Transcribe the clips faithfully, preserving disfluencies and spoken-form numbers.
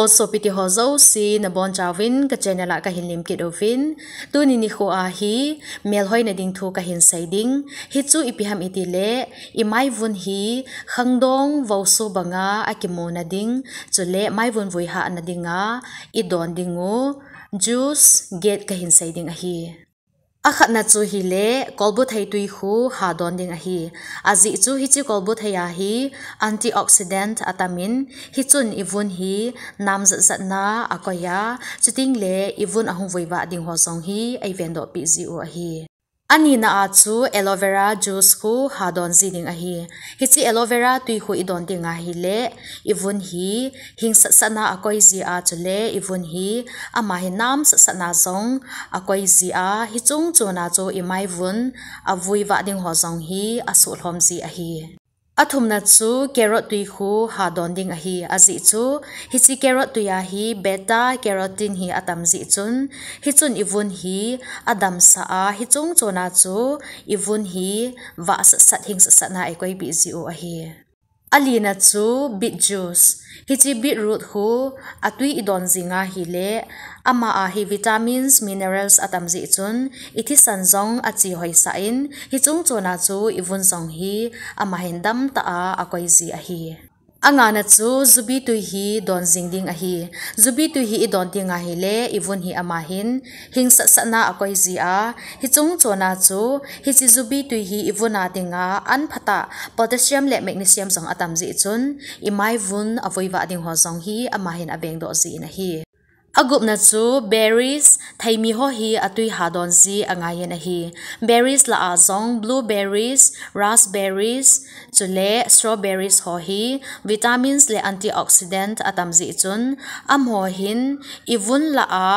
Sopite ho jouse nabonchauvin ka channel a kahin lemkit uvin. Tuni nikho a hi melhoina ding thu kahin sei ding. Hichu ipi ham itile, imaivun hi khangdong vouso banga akimuna ding, chule maivun vuihahna dinga idon dingu juice get kahin sei ding ahi. Akhatna chu hile, kolbuthei twi khu hadon ding ahi. Ajeh chu hiche kolbuthei a hi antioxidant atamin, hichun ivun hi nam jatjatna akoiya, chutengle ivun ahung vuivah ding ho jong hi eivendohpeh jiu ahi. Anina a chu aloe vera juice khu hadon ji ding ahi. Hiche aloe vera twi khu idon dinga hile, ivun hi hing satsatna akoi jia, chule ivun hi ama hi nam satsatna jong akoi jia, hiche chungchona chu imaivun avuivah ding ho jong hi asuhlhom ji ahi. Athumna chu carrot twi khu hadon ding ahi. Ajeh chu hiche carrot twi a hi beta carotene hi atam jeh chun, hichun ivun hi adamsah a, hiche chungchona chu ivun hi vah satsat, hing satsatna eikoipeh jiu ahi. Alina chu beet juice. Hiche beetroot khu atwi idon jinga hile, ama a hi vitamins, minerals atam jeh chun, ithisan jong ache hoisah in, hiche chungchona chu ivun jong hi ama hin damtah a akoi ji ahi. Angana chu jubi twi hi don jing ding ahi. Jubi twi hi idon dinga hile, ivun hi ama hin hing satsatna akoi jia, hiche chungchona chu hiche jubi twi hi ivun a dinga an phatah potassium le magnesium jong atam jeh chun, imaivun avuivah ding ho jong hi ama hin avengdoh jin ahi. Agupna chu berries, theimi ho hi atwi hadon ji angaiyin ahi. Berries lah a jong blueberries, raspberries, chule strawberries ho hi vitamins le antioxidant atam jeh chun, amaho hin ivun lah a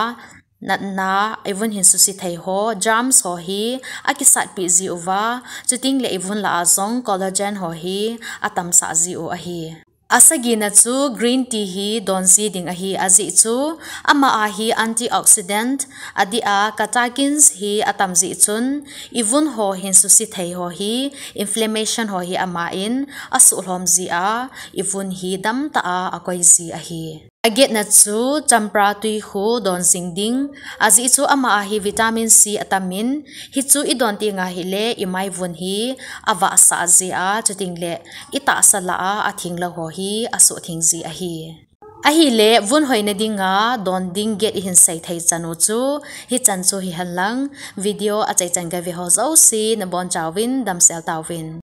natna, ivun hin suse thei ho, germs ho hi akisatpeh jiuva, chutengle ivun lah a jong collagen ho hi atamsah jiu ahi. Asagina chu green tea hi don ji ding ahi. Ajeh chu ama a hi antioxidant, adeh a catechins hi atam jeh chun, ivun ho hin suse thei ho hi, inflammation ho hi ama in asuhlhom jia, ivun hi damtah a akoi ji ahi. Agetna chu champra twi khu don jing ding. Ajeh chu ama a hi vitamin C atamin, hichu idon dinga hile, imaivun hi avahsah jia, chutengle itahsa lah a athinglou ho hi asuhtheng ji ahi. Ahile, vun hoina dinga don ding get ihin sei thei chan u chu hichan chu hihen lang, video achaichan gave ho jouse nabonchauvin damsel tauvin.